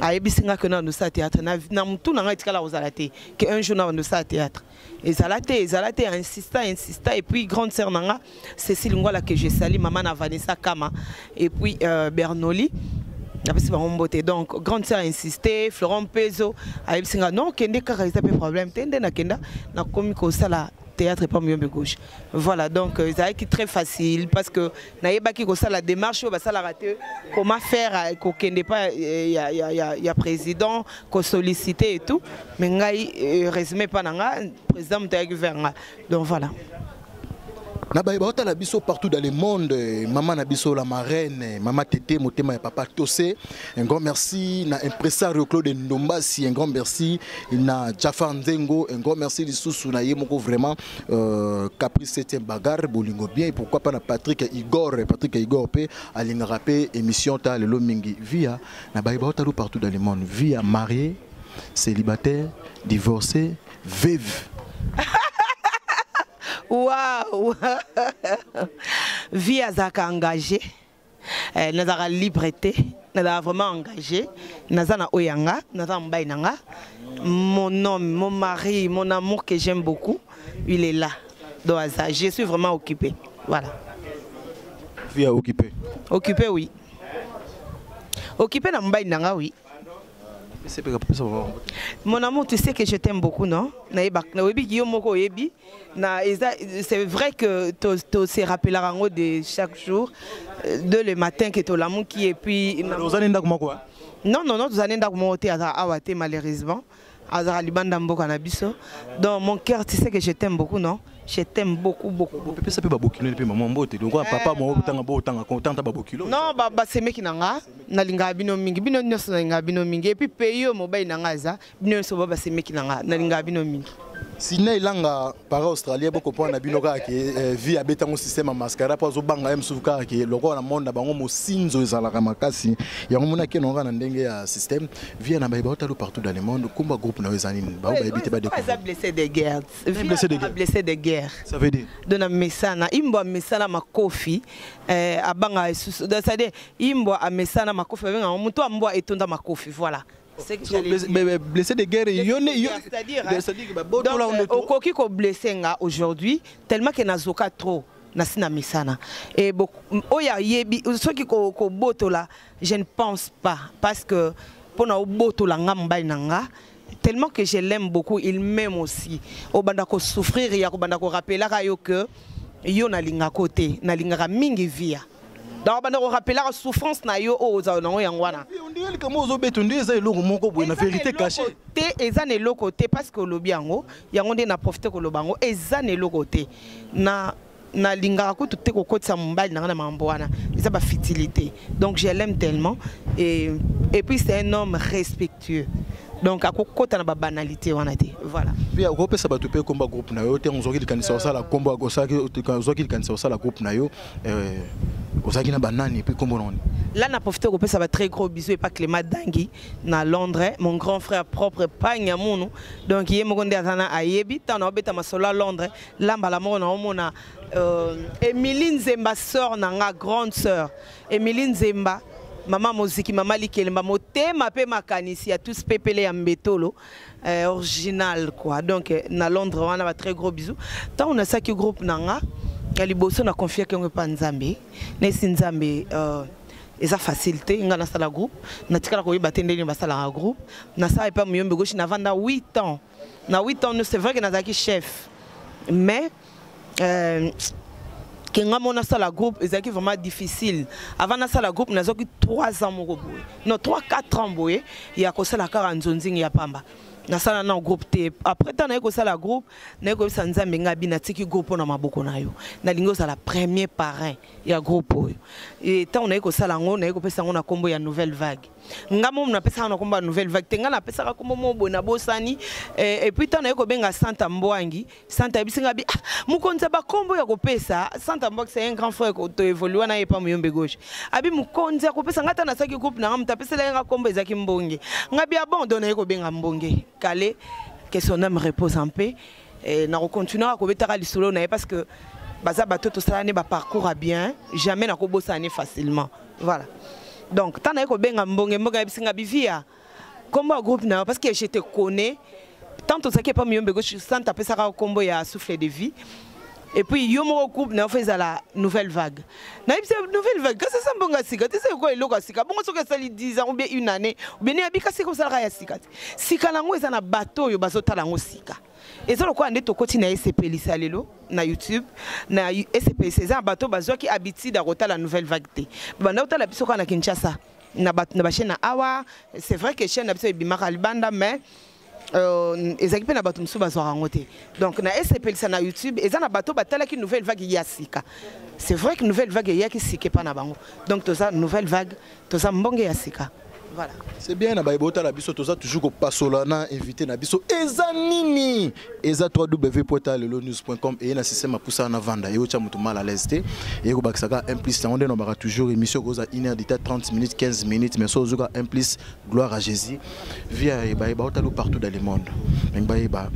Ayebisi nga ke na ndosala théâtre na mutu na ngai etikala kozala te ke un jour na ndosala théâtre. Ezala te, ezala te, insista, insista. Et puis grande sœur na nga Cécile Ngwala, que je salue, maman na Vanessa Kama et puis Bernoli, napesi bango mbote. Donc grande sœur insisté, Florent Pezo ayebisi nga non, kende kaka, eza mpe problème te. Nde nakenda, nakomi kosala théâtre epa Muyombe Gauche. Voilà, donc ezalaki très facile parce que nayebaki kosala démarche oyo basalaka te, comment faire, kokende pa ya président, kosolliciter et tout. Mais ngai, résumé, pa na nga président moto ayaki vers nga. Donc voilà. Na bayeba otala biso partout dans le monde, mama na biso la marraine, mama Tete Motema ya papa Tose, un grand merci na impresario Claude Ndombasi, un grand merci na Jafar Nzengo, un grand merci lisusu na ye moko vraiment Caprice 7e bagarre bolingo bien, et pourquoi pas na Patrick Igor, Patrick Igor pe alingaka pe émission ta lelo mingi. Via na bayeba otala partout dans le monde, via marié, célibataire, divorcé, veuve? Waouh, vie azalaka engagé, nazalaka libre te, nazalaka vraiment engagé. Naza na oyo ya nga, naza na mobali na nga, mon homme, mon mari, mon amour que j'aime beaucoup, il est là. Donc aza, je suis vraiment occupé, voilà. Vie occupé? Occupé, oui, occupé na mobali na nga, oui. Mon amour, tu sais que je t'aime beaucoup, non? Nayebi yo moko oyebi na eza. C'est vrai que to se rappelaka yango de chaque jour, de le matin que tolamuki et puis Ozali ndako moko? Non, non, non, tozali ndako moko te. Aza awa te, malheureusement azala libanda mboka na biso. Donc mon cœur, tu sais que je t'aime beaucoup, non? Je t'aime beaucoup, beaucoup, beaucoup. Pesa mpe babokilo mpe mama mbote lokola papa moko otanga bo otanga otanga babokilo. Non, basemeki na nga, nalingaka bino mingi, bino nyonso nalingaka bino mingi. Et puis pays oyo mobali na nga aza, bino nyonso ba basemeki na nga, nalingaka bino mingi. Sina elanga para australien, bokopona na bino kaka ke vie abetango système ya mascara mpo azobanga ye mosusu kaka ke lokola na monde na bango mosinzo ezalaka makasi. Yango monaki enonga na ndenge ya système. Vie na bayeba otalo partout dans le monde, komba groupe na yo eza nini? Bao bayebi te. Baza blessé de guerre. Blessé de guerre. Blessé de guerre. Ça veut dire? Donc na mesana imbwa amesana makofi, abanga esusu. C'est-à-dire imbwa amesana makofi, babengaka moto ambwa etonda makofi. Voilà. Blessé de guerre. C'est-à-dire, okoki koblesser nga aujourd'hui, tellement que nazoka trop, nasi na misana e oyo ayebi soki kobotola, je ne pense pas, parce que mpona obotola nga mobali na nga, tellement que je l'aime beaucoup, il m'aime aussi. Obanda kosouffrir ya kobanda korappelaka yo que yo nalingako te, nalingaka mingi via. Donc banda korapelaka souffrance na yo oyo ozala nango, yango wana. Ondire likambo ozobeta, ondire eza eloko moko boye na vérité caché. Te, eza na eloko te, parce que olobi yango, yango nde na profite koloba yango. Eza na eloko te. Na nalingaka kutu te kokotisa mobali na nga na makambo wana, eza bafutilité. Donc je l'aime tellement et puis c'est un homme respectueux, donc akokota na babanalité wana te. Voilà. Mpe okopesa bato mpe komba groupe na yo te? Ozwaki likanisa osala kombo, ozwaki likanisa osala groupe na yo, ozalaki na banani mpe kombo na nini? Là, na profité kopesa ba très gros bisous epa Clément Dangi na Londres, mon grand frère propre Panya Munu. Donc ye moko nde aza na ayebi ntango na obeta masolo ya Londres lambala moko na omona Émilie Nzemba, sœur na nga, grande sœur Émilie Nzemba, mama moziki, mama likelemba, motema mpe makanisi ya tous pepele ya mbetolo, original quoi. Donc na Londres wana, ba très gros bisous. Ntango nasalaki groupe na nga ya liboso, na confiaki yango epa Nzambe. Nesi Nzambe, eza facile te nga nasala groupe, natikala koyeba te ndenge basalaka groupe. Nasala epa Muyombe Gauche, navanda 8 ans. Na 8 ans, c'est vrai que nazalaki chef, mais ke nga mo nasala groupe ezalaki vraiment difficile. Avant nasala groupe, nazwaki 3 ans moko boye, non, 3 4 ans boye ya kosala kaka nzonzingi ya pamba, nasala na groupe te. Après, ntango naye kosala groupe, naye koyebisa Nzambe ngai abi natiki groupe mpo na maboko na yo, nalingi ozala premier parrain ya groupe oyo. E ntango naye kosala yango, naye kopesa yango na nkombo ya Nouvelle Vague. Nga momo napesaka na nkombo ya Nouvelle Vague te, nga napesaka nkombo moko boye, nabosani. Et puis ntango naye kobenga Santa Mbwangi, Santa ayebisi nga bi: "Ah, mokonzi ya bakombo ya kopesa." Santa Mbwangi, c'est un grand frère, toévolue wana ye pa Muyombe Gauche. Abi mokonzi ya kopesa nga, ta nasalaki groupe na nga, moto apeselaki nga nkombo ezalaki Mbonge. Nga bi: "Ah bon." Donc naye kobenga Mbonge Kale, que son âme repose en paix. Nakocontinue kobetaka lisolo na ye parce que baza bato tosala ne baparcours ya bien, jamais nakobosana ne facilement. Voilà, donc ntango naye kobenga Mbonge, Mbonge ayebisi nga bivia. Kombo ya groupe na yo, parce que je te connais. Tant tozalaki epa Miyombe Gauche, sante apesaka kombo ya Souffle de Vie. Et puis yo moko groupe na yo fo ezala Nouvelle Vague. Nayebi se Nouvelle Vague kasi eza mbongo ya sika te, eza ekoya eloko ya sika bongo soki esali 10 ans ou bien une année ou bien nayebi, kasi ekosalaka ya sika te. Sika nango eza na bato oyo bazotala yango sika. Eza lokola nde tokoti na Esepelisa lelo na YouTube. Na Esepelisa eza na bato bazwaki habitude ya kotala Nouvelle Vague te, banda kotala biso kaka na Kinshasa na bachaîne na awa. C'est vrai que chaîne na biso ebimaka libanda, mais ezalaki mpe na bato mosusu bazwaka yango te. Donc na Esepelisa na YouTube eza na bato batalaki Nouvelle Vague ya sika. C'est vrai que Nouvelle Vague eyaki sika epa na bango. Donc toza Nouvelle Vague, toza mbonge ya sika, voilà. C'est bien. Na bayeba otala biso, toza toujours kopasola na invité na biso. Eza nini? Eza www.lelonews.com. Eye na système apusaka na vanda, eyotya moto mal à l'aise te, eye kobakisaka un plus. Yango nde nobaka toujours, émission koza 1 heure d'état, 30 minutes, 15 minutes, mais so ozoka un plus. Gloire à Jésus. Via bayeba otala partout dans le monde, ndenge bayeba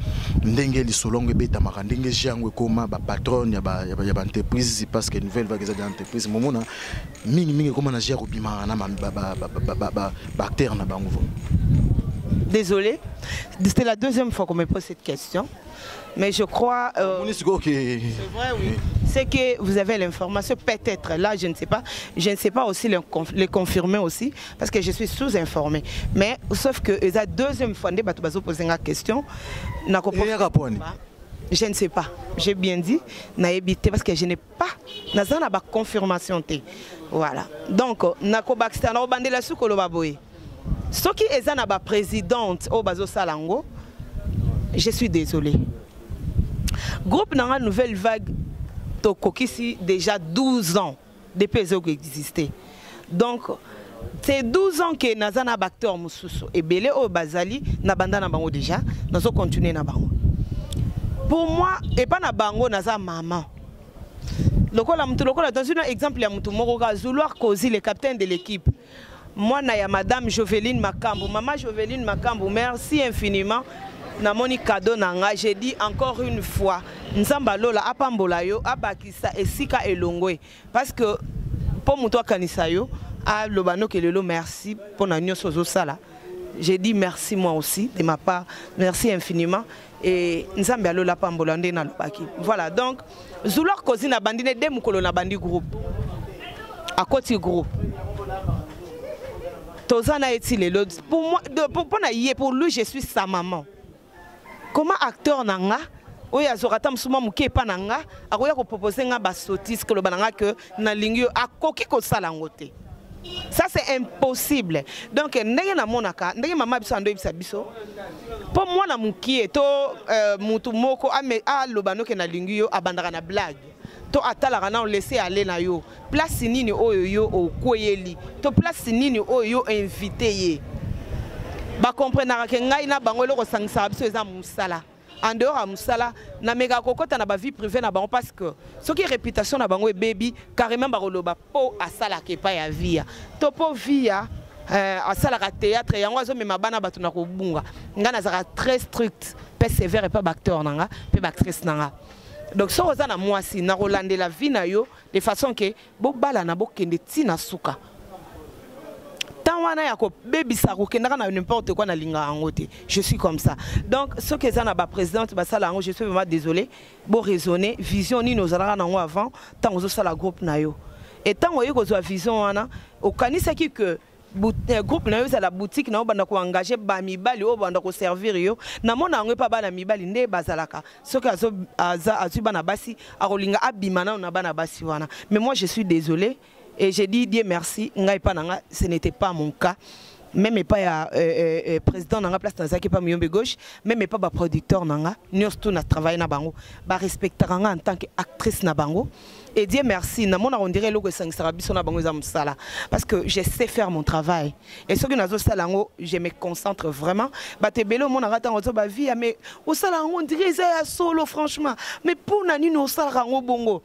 ndenge lisolo yango ebetamaka, ndenge ji yango ekóma bapatronne ya baentreprise, parce que Nouvelle Vague eza ya entreprise. Momona mingimingi ekóma na ji ya kobimaka na baacteur na bango. Désolé, c'était la deuxième fois qu'on me pose cette question. Mais je crois. C'est vrai, oui. C'est que vous avez l'information, peut-être. Là, je ne sais pas. Je ne sais pas aussi le confirmer aussi, parce que je suis sous-informée. Mais sauf que la deuxième fois, je poser une question. Je ne sais pas. J'ai bien dit, nayebi te, parce que je n'ai pas, naza na ba confirmation te. Voilà. Donc, nakobakisa na obandela su koloba boye. Soki eza na ba présidente oyo bazosala yango, je suis désolé. Groupe nanga Nouvelle Vague tokokisi déjà 12 ans depuis ezokoexiste. Donc c'est 12 ans que naza na baacteur mosusu ebele oyo bazali na banda na bango déjà, nazocontinue na bango. Pour moi, epa na bango naza mama. Lokola mutu, lokola dans un exemple ya mutu moko kaka, Zouloir Kozi, le capitaine de l'équipe, mwana ya madame Joveline Makambu. Mama Joveline Makambu, merci infiniment. Namoni cadeau na nga. J'ai dit encore une fois, Nzambe alola apambola yo, abakisa esika elongwe, parce que mpo moto akanisa yo, aloba noke lelo merci mpona nyonso ozosala. J'ai dit merci moi aussi de ma part, merci infiniment, et Nzambe alola apambola nde nalobaki. Voilà. Donc Zouloir Kozi na bandi ne de mokolo na bandi groupe, akoti groupe, toza na ye ti lelo. Pour moi, mpo na ye, pour lui, je suis sa maman. Comment acteur na nga oyo azwaka ata mosusu mwa moke epa na nga akoya kopropose nga basotis, koloba na nga ke nalingi yo? Akoki kosala yango te, ça c'est impossible. Donc ndenge namonaka, ndenge mama biso andoyebisa biso, mpo mwana mokie to mutu moko aloba noke nalingi yo, abandaka na blague to atalaka na laisser aller na yo, place nini oyo yo okweyeli to place nini oyo yo invité ye. Bakomprenaka ke ngai na bango, eloko osangisaka biso eza mosala. En dehors ya mosala, namekaka kokɔta na bavie privée na bango, parce que soki réputation na bango ebebi carrément, bakoloba mpo asalaka epai ya Via to mpo Via asalaka théâtre, yango azomema bana bato na kobunga. Ngai nazalaka très strict mpe sévère epa baacteur na nga mpe baactrice na nga. Donc soki oza na mwasi, nakolandela vie na yo de façon ke bobalana, bokende ntina suka. Temps wana ya kobebisa, kokendaka na n'importe quoi, nalingaka yango te. Je suis comme ça. Donc soki eza na baprésidente basala yango, je suis vraiment désolé. Boraisonner vision nini ozalaka nango avant ntango ozosala groupe na yo, et ntango oye kozwa vision wana, okanisaki que groupe na yo ezala boutique na yo, banda koengage bamibali oyo banda koservir yo. Namona yango epa bana mibali nde bazalaka, soki azwi bana basi, akolinga abima nano na bana basi wana. Mais moi, je suis désolé et j'ai dit Dieu merci, ngai epa na nga ce n'était pas mon cas. Même epa ya président na nga, place nazalaki epa Miyombe Gauche, même epa baproducteur na nga nyonso tu na travaille na bango, barespectaka nga en tant que actrice na bango. Et Dieu merci, namona on dirait eloko esangisaka biso na bango eza mosala, parce que je sais faire mon travail et soki nazosala yango, je me concentre vraiment. Bato ebele omonaka ntango ozo bavia, mais osala yango on dirait eza ya solo, franchement. Mais mpona nini osalaka yango bongo?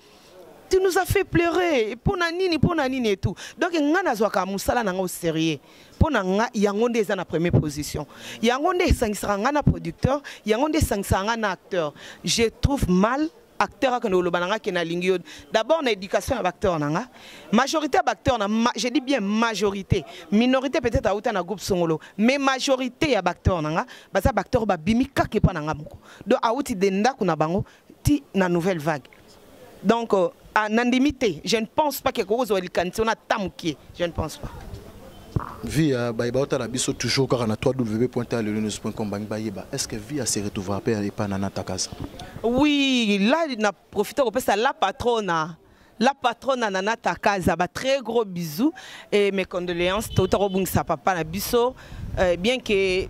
Tu nous as fait pleurer, mpona nini, mpona nini et tout. Donc nga nazwaka mosala na nga au sérieux. Mpo na nga, yango nde eza na première position, yango nde esangisaka nga na producteur, yango nde esangisaka nga na acteur. Je trouve mal. Acteur akende koloba na nga ke nalingi yo. D'abord na éducation ya baacteur na nga, majorité ya baacteur na ma, je dis bien majorité, minorité peut-être auta na groupe songolo, mais majorité ya baacteur na nga baza baacteur babimi kaka epa na nga moko. Donc auti de ndako na bango ti na Nouvelle Vague. Donc nandimi te, je ne pense pas ke kokozwa likanisi wana ata mokie, je ne pense pas. Vie ya bayeba otala biso toujours kaka na www.talelonews.com. Bangi bayeba, est ce que vie se retrouvera mpe epa na Natakaza? Oui, là na profite kopesa la patronne, la patronne Nana Takaza ba très gros bisous et mes condoléances. Tota kobungisa papa na biso, bien que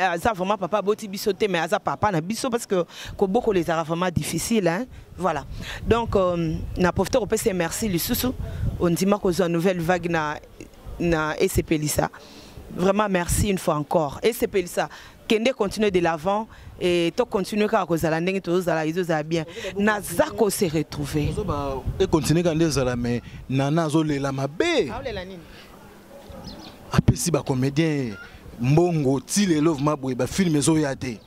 aza vraiment papa aboti biso te, mais aza papa na biso, parce que kobokola ezalaka vraiment difficile, hein? Voilà, donc na profite kopesa merci lisusu. Ondima kozwa Nouvelle Vague na esepelisa. Vraiment merci une fois encore. Esepelisa, kende, continuer de l'avant et to continuer kaka kozala ndenge tozozala, ezozala bien. Naza kose retrouver. Econtinue kaka nde ezala, mais Nana azolela mabe. Aolela nini? Apesi bacomédien mbongo ti lelo, vraiment boye bafilm ezoya te.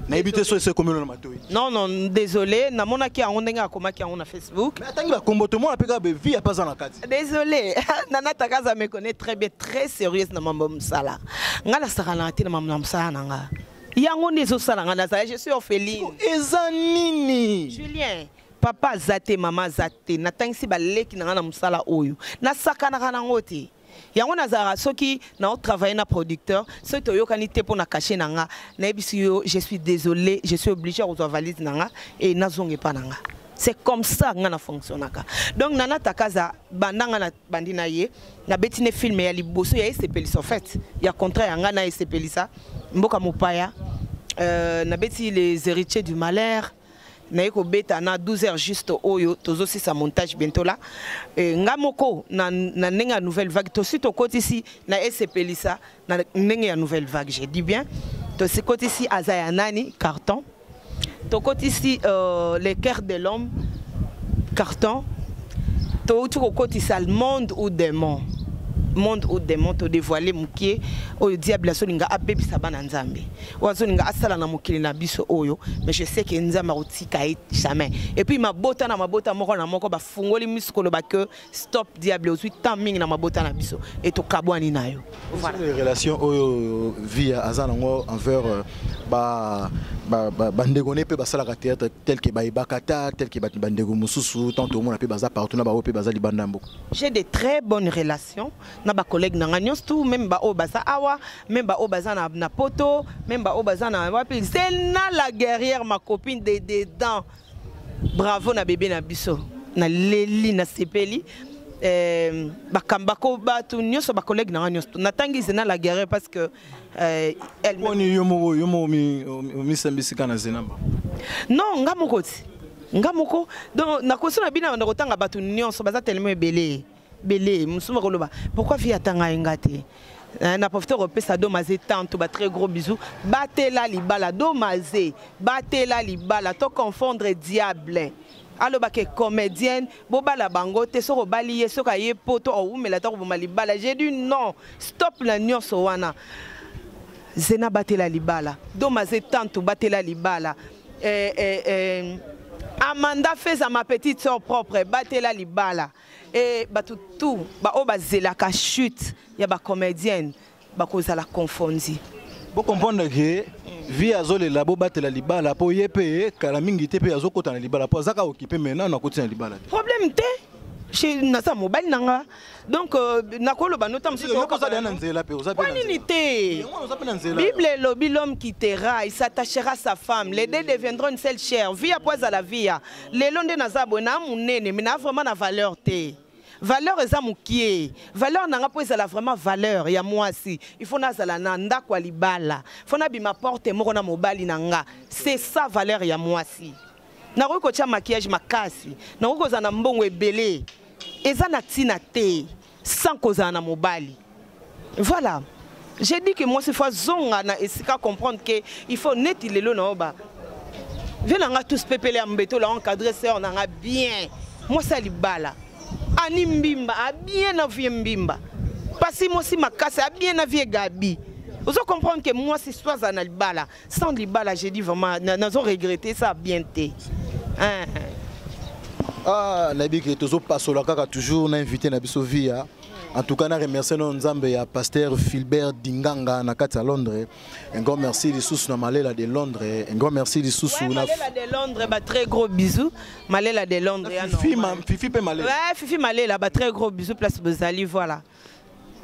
Nayebi te so ese ekomeli na matoi. Non, désolé, namonaki yango ndenge akomaki yango na Facebook. Mais atangi bakombo, tomona mpe kaka bevi ape aza na kati. Désolé, Nana Takaza me connaît très bien, très sérieuse na mambo mosala. Nga nasakanaka te na mambo na mosala na nga. Yango nde ezosala nga nazala, je suis orpheline. Eza nini? Julien, papa aza te, mama aza te, natangisi baleki na nga na mosala oyo. Nasakanaka nango te. Yango nazalaka, soki naotravaille na producteur, soki toyokani te mpo na cachet na nga, nayebisi yo, je suis désolé, je suis obligé ya kozwa valise na nga e nazonga epa na nga. C'est comme ça nga na fonctionnaka. Donc Nana Takaza, banda nga na bandi na ye, nabeti ne film ya liboso ya esepelisa, en fait ya contrat ya nga na esepelisa mboka mopaya, nabeti Les Héritiers du Malheur, naye kobeta na 12 heures juste oyo tozosisa montage bientôt là. E, nga moko na ndenge ya Nouvelle Vague, tosi tokotisi na esepelisa na ndenge ya Nouvelle Vague, je dis bien, tosi kotisi aza ya nani carton, tokotisi Le Cœur de l'Homme carton, touti kokotisa Monde ou Démon. Monde ou Démon, todévoile mokie oyo diable azolinga abebisa bana Nzambe, oyo azolinga asala na mokili na biso oyo. Mais je sais que Nzambe akotika ye jamais. Et puis mabota na mabota moko na moko bafungoli miso koloba que stop, diable, ozwi temps mingi na mabota na biso e tokabwani na yo. Voilà. Les relations oyo via aza nango envers bandeko ne mpe basalaka théâtre, tel que bayebaka ta, tel que bato bandeko mosusu, tant tomona mpe baza partout na bango mpe baza libanda ya mboka? J'ai de très bonnes relations na bacollègue na nga nyonso tout, même baoyo baza awa, même baoyo baza na poto, même baoyo baza na wapi. Zena la guerrière, ma copine de dedans, bravo na bébé na biso, naleli, nasepeli. Bakambako bato nyonso, bacollègue na nga nyonso, natangi Zena la guerrière parce que elle Poni yo moko omisambisika na Zena ba? Non, nga moko ti, nga moko. Donc nakosi na bino na kotanga bato nyonso, baza tellement ebele ebele. Mosusu bakoloba pourquoi fi atanga ye nga te. Na profite kopesa Domaze tanto ba très gros bisous. Batela libala, Domaze, batela libala. To confondre diable alobaka comédienne bobala bango te. Soki obali ye, soki aye poto, owumela ta koboma libala. J'ai dit non, stop na nyonso wana. Zena, batela libala. Domaze tanto, batela libala. Amanda Feza, ma petite sœur propre, batela libala. E bato tout baoyo bazelaka chute ya bacomédienne bakozala confondi. Bocomprendre ke vie azolela bobatela libala, mpo ye mpe kala mingi te mpe azokota na libala, mpo azaka okipe maintenant nakoti na libala te. Problème te, naza mobali na nga. Donc nakoloba nota mosusu. Yo oza deya na nzela mpe oza mpe na nini te. Yango oza mpe na nzela. Bible elobi: l'homme quittera, il s'attachera à sa femme, les deux deviendront une seule chair. Via po azala via lelo nde naza boye na monene, mais na vraiment na valeur te. Valeur eza mokie. Valeur na nga, mpo ezala vraiment valeur ya mwasi, il faut nazala na ndako ya libala, faut nabima porte moko na mobali na nga. C'est ça valeur ya mwasi. Nakoki kotia maquillage makasi, nakoki kozala na mbongo ebele, eza na ntina te sans kozala na mobali. Voilà, j'ai dit que mwasi faut azonga na esika, comprendre que il faut neti lelo na oyo ba vie na nga tous pepele ya mbeto la encadré sœur na nga bien, mwasi ya libala ani mbimba abien na vie mbimba pasi, mwasi makasi abien na vie Gabi. Ozo comprendre que mwasi so azala na libala. Sans libala, j'ai dit vraiment, nazo regretter ça bien te. Hein. Ah, nayebi ke tozopasola kaka toujours na invité na biso Via. En tout cas, na remercier no Nzambe ya pasteur Philbert Dinganga na kati ya Londres. Un grand merci lisusu na Malela de Londres. Un grand merci lisusu Ouais, na Malela de Londres, bah, très gros bisous. Malela de Londres, ya Fifi, normal. Fifi pe Malela. Ouais, Fifi Malela, bah, très gros bisous, place Bozali, voilà.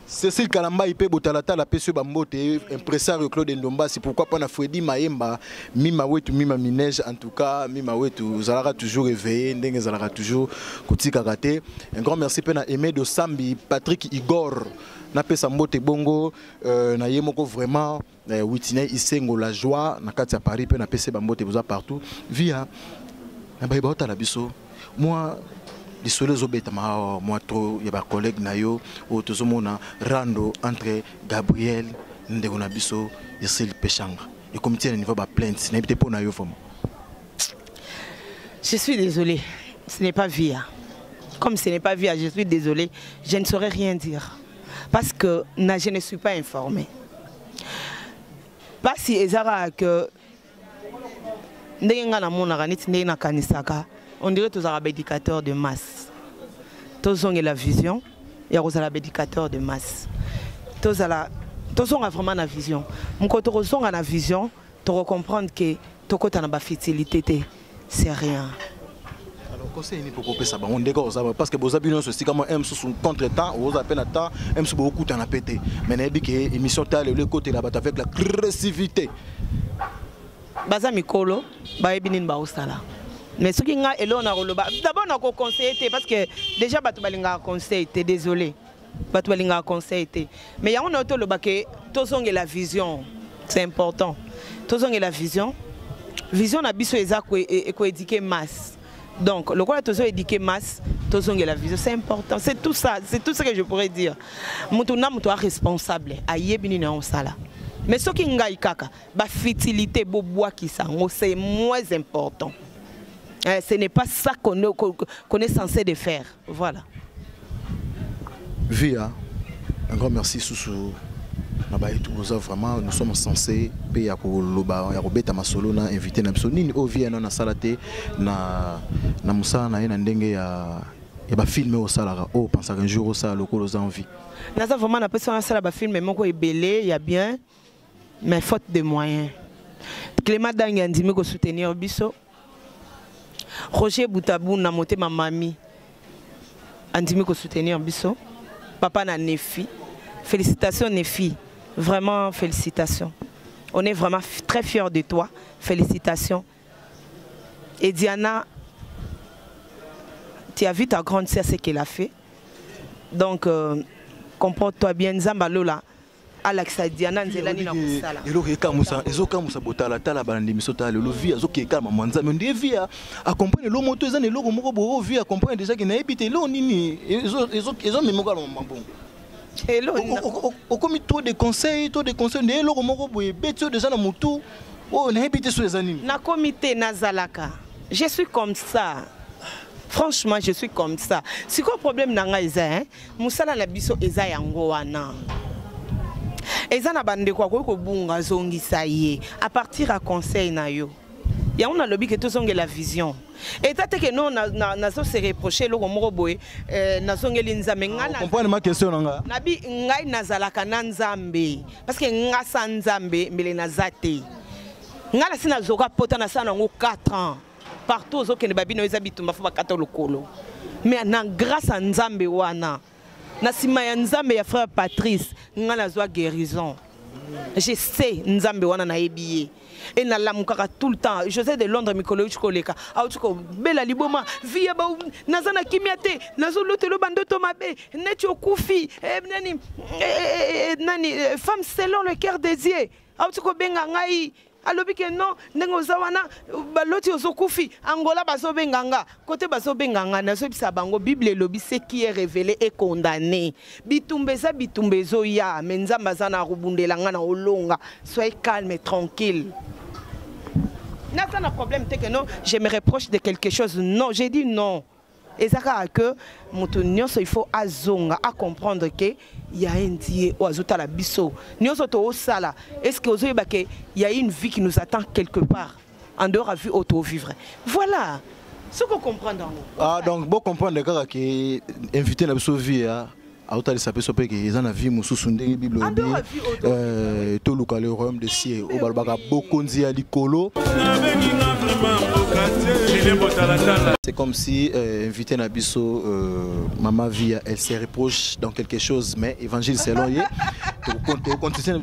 Cécile Kalamba ipe botalatala apesi yo bambote, impresario Claude Ndombasi, pourquoi pas na Freddy Mayemba, Mima wetu, Mima Minege. En tout cas, Mima wetu ozalaka toujours éveillé, ndenge ezalaka toujours kotikaka te. Un grand merci mpe na Aimé Dosambi, Patrick Igor, napesa mbote bongo na ye moko vraiment, Witine Isengo la joie na kati ya Paris, mpe napesi bambote boza partout. Via na bayeba otala biso moi lisolo ezobetama awa mwa trop ya bacollègue na yo oyo tozomona rando entre Gabriel, ndeko na biso Ursule Peshanga, ekomi tia na niveau baplainte. Nayebi te mpo na yo vraiment. Je suis désolée, ce n'est pas Via. Comme ce n'est pas Via, je suis désolée, je ne saurais rien dire. Parce que na, je ne suis pas informée. Pasi ezaka que ndenge nga namonaka, neti ndenge nakanisaka, on dirait tozalaka baéducateur de masse. Tozongela vision ya kozala baéducateur de masse. Tozala, tozonga vraiment na vision. Moko tokozonga na vision, tokocomprendre ke tokota na bafutilité te, c'est rien. Alors, conseil nini mpo kopesa bango ndenge oza? Parce que boza bino nyonso esika mwa mosusu contre temps, oza mpe na temps mosusu bokutana mpe te, mais nayebi ke émission ta lelo ekotela bato avec l'agressivité. Baza mikolo, bayebi nini baosala. Mais soki nga eloko na koloba, d'abord nakoconseille te, parce que déjà bato balingaka conseil te. Désolé, bato balingaka conseil te. Mais yango na yo toloba ke tozongela vision, c'est important. Tozongela vision. Vision na biso eza koéduquer masse. Donc lokola tozoéduquer masse, tozongela vision, c'est important. C'est tout ça, c'est tout ce que je pourrais dire. Moto na moto responsable ayebi nini osala. Mais soki ngai kaka bafutilité, bobwakisa yango, c'est moins important. Ce n'est pas ça qu'on est censé de faire. Voilà. Via, un grand merci susu na bayetu boza vraiment. Nous sommes censés mpe ya koloba, ya kobeta masolo na invité na biso. Nini oyo Via nasala te na mosala na ye, na ndenge ya bafilme oyo osalaka, oyo opensaka un jour osala lokola oza envie? Naza vraiment napesi wana asala bafilme moko ebele ya bien, mais faute de moyens. Clément Dangi andimi kosoutenir biso. Roger Boutaboun na motema mami andimi kosoutenir biso. Papa na Nefi, félicitations Nefi, vraiment félicitations, on est vraiment très fiers de toi, félicitations. Et Diana, tu as vu ta grande sœur, ce qu'elle a fait. Donc comporte-toi bien. Nzambe alola alakisa Diana nzela nini na kosala. Eloko ekamusa, ezokamusa botalatala balandi miso tala lelo, Vi azokeka mama Nzambe nde Vi acomprendre elo moto eza na eloko moko boye oyo Vi acomprendre déjà ke nayebi te eloko nini ezomema kala mama bongo. Eloko nini? Okomi trop de conseil, trop de conseil nde eloko moko boye ebeti oyo déjà na motu oyo nayebi te so eza nini. Nakomi te, nazalaka, je suis comme ça. Franchement, je suis comme ça. Sikoyo problème na ngai eza, hein? Mosala na biso eza yango wana. Eza na bandeko akoki kobunga, azongisa ye à partir ya conseil na yo. Yango nalobi ke tozongela vision. Eza te ke non, nazo se reproche eloko moko boye, nazongeli Nzambe ngai Comprendre ma question na nga? Nabi ngai nazalaka na Nzambe, parce que nga sa Nzambe mbele naza te. Ngai nasi nazoka pota, nasala nango 4 ans. Partout ozokende, babino eza bitumba, fo bakata lokolo. Mais na grâce ya Nzambe wana, na nsima ya Nzambe ya frère Patrice, ngai nazwa guérison. Je sais Nzambe wana, nayebi ye e nalamukaka tout le temps. José de Londres, mikolo euti koleka, auti kobela liboma. Via ba naza na kimia te, nazolotelo bandoto mabe neti okufi. Nani, nani, femme selon le cœur de Dieu auti kobenga ngai, alobi ke non, ndenge oza wana, baloti ozokufi. Angola bazobenga nga, kote bazobenga nga, nazobisa bango Bible elobi: ce qui est révélé est condamné. Bitumba eza, bitumba ezoya, mais Nzambe aza na kobundela nga na olonga. Soyez calme et tranquille. Naza na problème te que non, je me reproche de quelque chose. Non, j'ai dit non. Eza kaka que moto nyonso, il faut azonga acomprendre ke ya un Dieu oyo azotala biso nyonso toosala. Est ce que ozoyeba ke y a une vie qui nous attend quelque part en dehors ya vie oyo tovivre? Voilà. Soki ocomprendre yango. Ah, donc bocomprendre kaka ke invité na biso vie ya aotalisa biso mpe ke eza na vie mosusu ndenge Bible En elobi. dehors ya vie oyo to- Toluka le royaume de cieux, oyo balobaka bokonzi ya likolo. C'est comme si invité na biso Mama Via, elle se reproche dans quelque chose, mais évangile selon ye.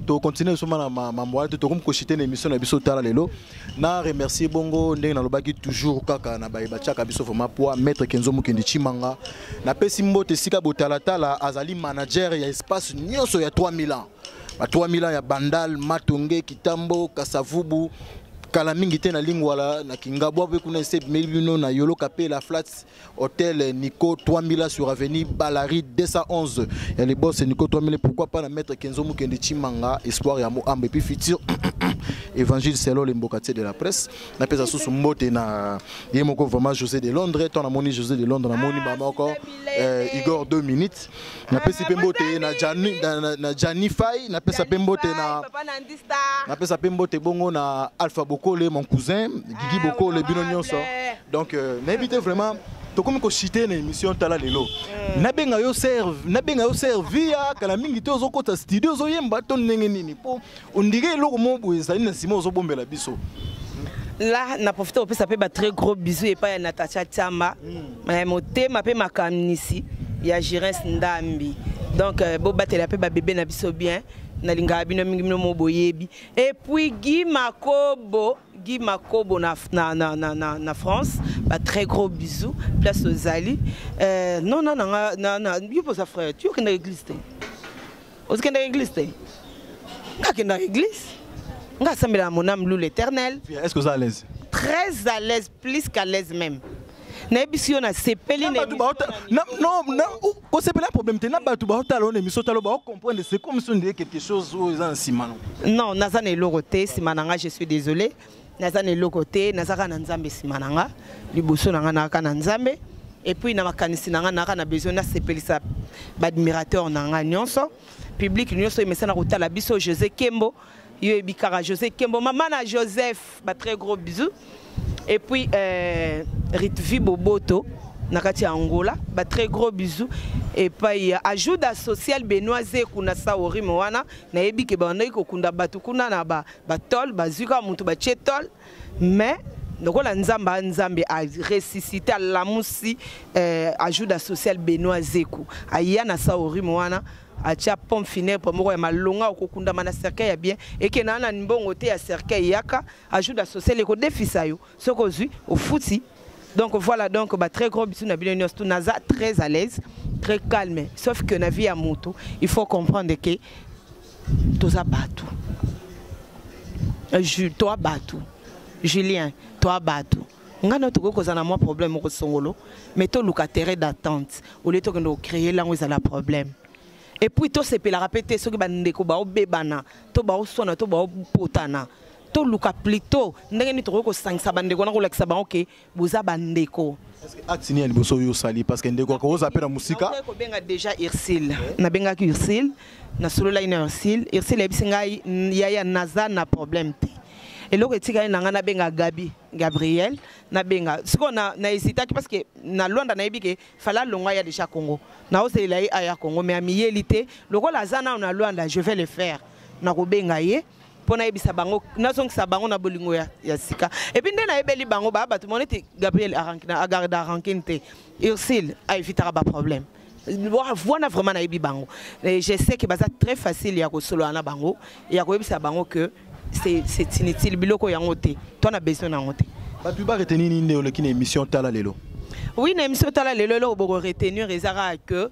Tocontinue soma na mambo wana te, tokomi koshite na émission na biso Tala Lelo. Na remercier bongo ndenge nalobaki toujours kaka na baye batiaka biso vraiment poids, maître Kenzo Mukendi Chimanga. Napesi mbote esika botalatala, azali manager ya espace nyonso ya 3000 ans. Ba 3000 ans ya Bandal, Matonge, Kitambo, Kasavubu, kala mingi te na Lingwala, na Kingabwa mpe kuna ese ebimeli bino na Yolo Kapela Flats Hotel Nico 3000 ans sur avenue Balari 211 ya le boss Nico 3000. Pourquoi pas na maître Kenzo Mukendi Chimanga, espoir ya Moambe et puis futur évangile selon les mbokatier de la presse. Napesa susu mbote na ye moko vraiment José de Londres. To namoni José de Londres, namoni Ah, ba moko, Sida Bilele. Igor 2 minutes. Napesi pe mbote na Jani, na Jani Fay, napesa pe mbote na Papa Nandi Star. Napesa pe mbote bongo na Alpha Bokole, mon cousin Gigi Ah, Bokole, bino nyonso. honorable. Donc nayebi te vraiment tokomi koshite na émission Tala Lelo. Nabenga yo serve, nabenga yo servia kala mingi te ozokota studio ozoyemba to ndenge nini, po ondire eloko moko boye ezali na nsima ozobombela biso. Là na profite kopesa mpe ba très gros bisous epai ya Natacha Tiamba. Motema mpe makamnisi ya Girens Ndambi. Donc bobatela mpe babebe na biso bien, nalingaka bino mingi, bino mo boyebi. Et puis Guy Makobo, Guy Makobo na France, ba très gros bisous place ozali. Non, non, non, na, na, yo posa frère, tu okenda église te? Ozokenda église te? Nga akenda église, nga asambela mon âme loue l'Éternel. Est-ce que vous êtes à l'aise? Très à l'aise, plus qu'à l'aise même. Nayebisi yo, nasepeli Na na bato baota- na- non, kosepela problème te, na bato baotala ona émission talo baocomprendre, c'est comme si on dirait quelque chose oyo eza na nsima no. Non, naza na eloko te nsima na nga, je suis désolé, naza na eloko te, naza kaka na Nzambe nsima na nga, liboso na nga na kaka na Nzambe. Et puis na makanisi na nga, naka na besoin nasepelisa baadmirateur na nga nyonso, public nyonso emesana kotala biso. José Kembo, yo yebi kaka José Kembo, mama na Joseph, ba très gros bisous. Et puis Ritvi Boboto na kati ya Angola, ba très gros bisous. Epai ya ajuda social Benoît Zeku na Saorimo wana, nayebi ke bandaki kokunda bato kuna na batol, bazwi kaka motu batie tol, mais lokola Nzambe a Nzambe aressuscité, alamusi ajuda social Benoît Zeku, aya na Saorimo wana, atia pompe funèbre moko ya malonga, okokundama na cercueil ya bien, ekenda na mbongo te ya cercueil, yaka ajuda social ekodefisa yo soki ozwi ofuti. Donc voilà, donc bah, très gros bisous na bino nyonso tout. Naza très à l'aise, très calme, sauf que na vie ya moto, il faut comprendre que toza bato. Toa bato, Julien, toa bato, nga na tokoki kozala na mwa problème moko songolo, mais toluka terrain d'attente au lieu tokende kocréer lango ezala problème. Et puis tosepelaka mpe te soki bandeko baobebana to baoswana to baopotana. Toluka plutôt ndenge nini tokoki kosangisa bandeko na kolakisa bango ke boza bandeko. Acte nini ya liboso oyo osali? Parce que ndeko akokoza mpe na mosika. Nautaki kobenga déjà Ursile, nabengaki Ursile, nasololaki na Ursile. Ursile ayebisi ngai: "Yaya, naza na problème te." Eloko etikali na ngai, nabenga Gabi Gabriel, nabenga sikoyo na hésitaki parce que na Lwanda nayebi ke fala alongwa aya déjà Congo, naozelela ye aya Congo, mais amiyeli te. Lokola aza nano na Lwanda, je vais le faire, nakobenga ye mpo nayebisa bango, nazongisa bango na bolingo ya sika. Et puis nde nayebeli bango baya bato mo neti Gabriel agarda rancune te, Ursile aevitaka baproblème wana. Vraiment nayebi bango. Et je sais que baza très facile ya kosolola na bango, ya koyebisa bango que c'est inutile, biloko yango te, to na besoin na yango te. Bato baretenir nini nde oleki na émission Tala Lelo? Oui, na émission Tala Lelo, eloko bokoretenir eza kaka que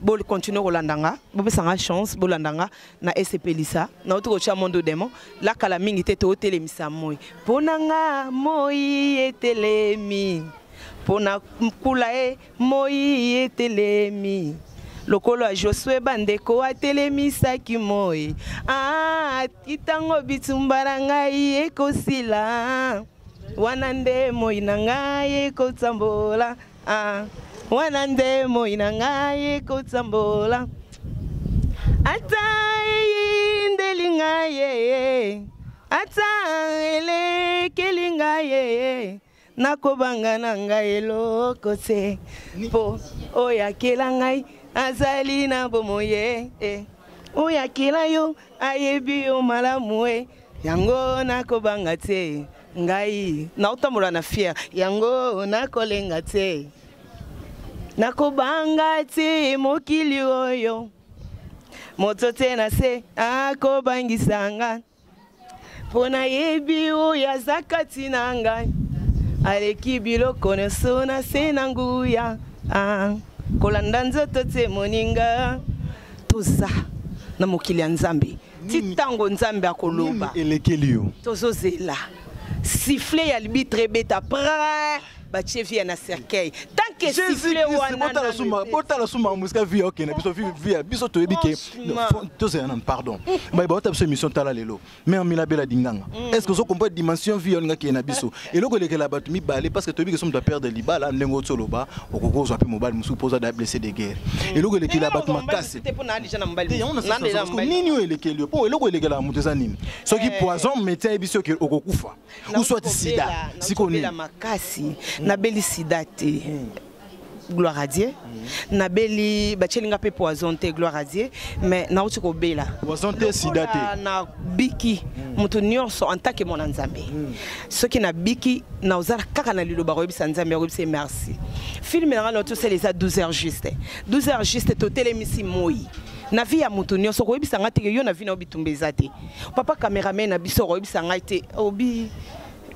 bocontinue kolanda nga, bopesanga chance, bolanda nga na esepelisa. Nauti kotia mondo demo lakala mingi te, tootelemisa moi mpo na nga, moi etelemi mpo na kula ye, moi etelemi lokolo ya Josue, bandeko atelemisaki moi. Ah, ntango bitumba na ngai ekosila, wana nde moi na ngai ekotambola. Ah, wana nde moi na ngai ekotambola. Ata eyindeli ngai ye, ata elekeli ngai ye. Nakobanga na ngai eloko te, mpo oyo akela ngai azali na bomoi eh. Oyo akela yo ayebi yo malamu e, yango nakobanga te. Ngai naotambola na fier, yango nakolenga te. Nakobanga te mokili oyo, moto te na se akobangisa nga, mpo nayebi oyo aza kati na ngai aleki biloko nyonso na se na nguya. Ah, kolanda nzoto te moninga, toza na mokili ya Nzambe ti ntango Nzambe akoloba. Elekeli yo. Tozozela sifflet ya arbitre ebeta près, batie vie na cercueil tant que sifflet wana. Botala suma mosika vie okende biso vie biso toyebi ke tozela nanu, pardon, baye baota biso émission Tala Lelo. Mère Mila Bela Dinganga, est ce que ozo comprendre dimension vie olinga kende na biso? Eloko elekela bato mibale, parce que toyebi ke so moto aperdre libala, ndenge oti oloba, okoki kozwa mpe mobali mosusu mpo oza da blessé de guerre. Eloko elekela bato makasi nini oyo elekeli yo? Mpo eloko elekelaka moto eza nini? Soki poison, médecin ayebi soki okokufa, ou soit sida, sikoyo nini? Makasi nabeli sida te, gloire à Dieu. Nabeli, batieli nga mpe poison te, gloire à Dieu, mais nauti kobela. Poison te, sida te. Na biki moto nyonso en tant que mwana Nzambe, soki nabiki, naozala kaka na liloba koyebisa Nzambe, akoyebisa ye merci. Film na nga na tosala eza 12 heures juste, 12 heures juste totelemisi moi. Na vie ya moto nyonso, koyebisa ngai teke yo na vie na yo bitumba eza te. Papa cameraman na biso akoyebisa ngai te, obi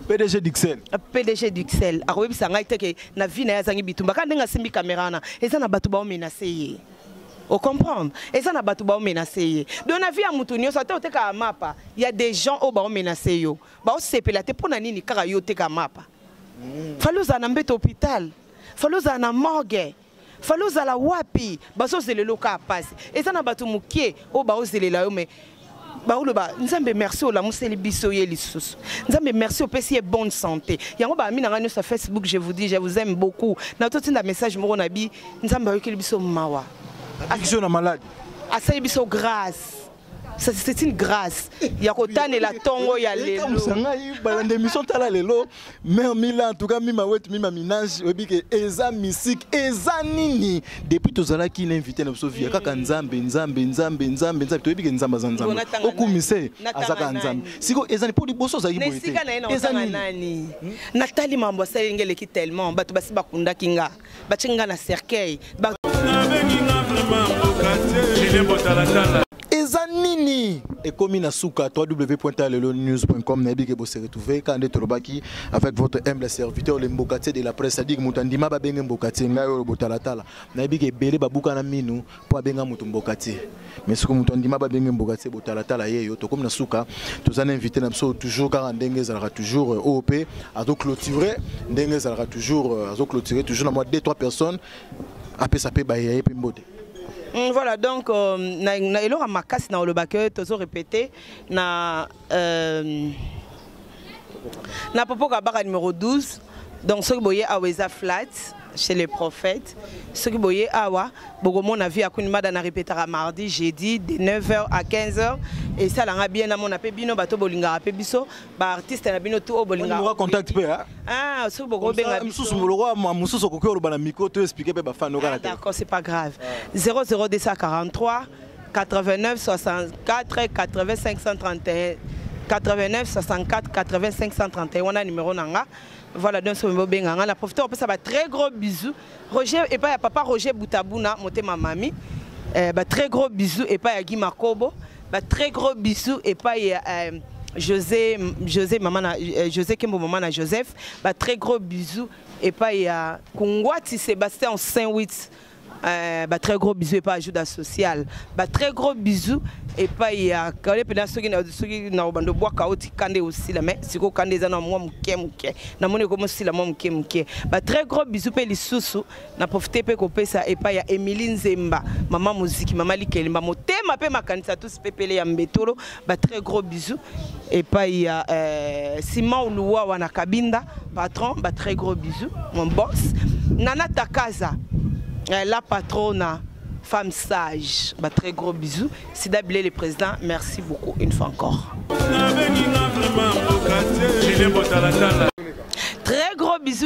PDG Dixel. PDG Dixel akoyebisa ngai te ke na vie na ye azangi bitumba. Kaka ndenge asimbi caméra wana, eza na bato baomenace ye, ocomprendre? Eza na bato baomenace ye. Donc na vie ya moto nyonso, ata otekaka mapa, ya des gens oyo baomenace yo, baosepela te. Mpo na nini kaka yo oteka mapa? Fali ozala na mbeto hôpital, fali ozala na morgue, fali ozala wapi? Bazozelela kaka pasi. Eza na bato mokie oyo baozelela yo, mais baoloba: Nzambe merci, olamuseli biso ye lisusu. Nzambe merci, opesi ye bonne santé. Yango baami na ngai nyonso ya Facebook, je vous dis, je vous aime beaucoup. Na totinda message moko na bi Nzambe ayokeli biso mawa. Biso na maladi. Asali biso grâce. Ça, c'est une grâce ya kotanela ntongo ya lelo. Ngai balanda émission Tala Lelo, mère Mila, en tout cas mima wetu, mima minage, oyebi ke eza mystique, eza nini? Depuis tozalaki na invité na biso via kaka Nzambe, Nzambe, Nzambe, Nzambe, Nzambe. Toyebi ke Nzambe aza Nzambe, okumise azaka Nzambe. Siko eza mpo liboso ozalaki boye te. Eza nani? Natali mambo asaleli ngai eleki tellement. Bato basi bakundaki nga, batie nga na cercueil. Eza nini? Ekomi na suka. www.lelonews.com, nayebi ke bose retrouver kaka nde tolobaki avec votre humble serviteur, le mbokatier de la presse, c'est-à-dire moto andima babenge mbokatier. Ngai oyo botalatala, nayebi ke ebele babuka na minu mpo abenga moto mbokatier, mais soki moto andima babenge mbokatier, botalatala ye yo. Tokomi na suka, toza na invité na biso toujours kaka ndenge ezalaka toujours, oyo mpe azoclôturer ndenge ezalaka toujours, azoclôturer toujours na mwa 2 3 personnes, apesa mpe baye ye mpe mbote. Voilà, donc na eloko ya makasi na oloba ke tozo répéter na Popo Kabaka numéro 12. Donc soki boye awa, eza flat chez les prophètes. Soki boye awa, bokomona vie ya Queen Mada. Na répétaka mardi, jeudi, de 9h à 15h. Esalanga bien namona mpe bino bato bolingaka mpe biso baartiste na bino tu oyo bolingaka. Contact mpe. Ah, soki bokobenga. Mosusu lokwa mosusu okoki oloba na micro to expliquer mpe bafan okana te. D'accord, c'est pas grave. 00243 89 64 80 531, 89 64 80 531, wana numéro na nga. Voilà, donc soki bobenga nga, na profite kopesa ba très gros bisous Roger, epai ya papa Roger Butabuna, motema mami, ba très gros bisous epai ya Guy Makobo, ba très gros bisous epai ya José, José, mama na, José Kembo, mama na Joseph, ba très gros bisous epai ya Kungwati Sébastien Saint-Huit, ba très gros bisous epai ya Juda Social, ba très gros bisous epai ya kale mpena. Soki na bando bwaka oti kande osila, mais sikoyo kande eza na mwa moke moke, namoni ekomi osila mwa moke moke. Ba très gros bisous mpe lisusu na profite mpe kopesa epai ya Émilie Nzemba, mama moziki, mama Likelemba, motema mpe makanisa tous pepele ya mbetolo. Ba très gros bisous epai ya Simon Luwawa na Kabinda patron, ba très gros bisous mon boss Nana Takaza, la patrona, femme sage, ba très gros bisous. Sida Bilé le président, merci beaucoup une fois encore. Très gros bisous.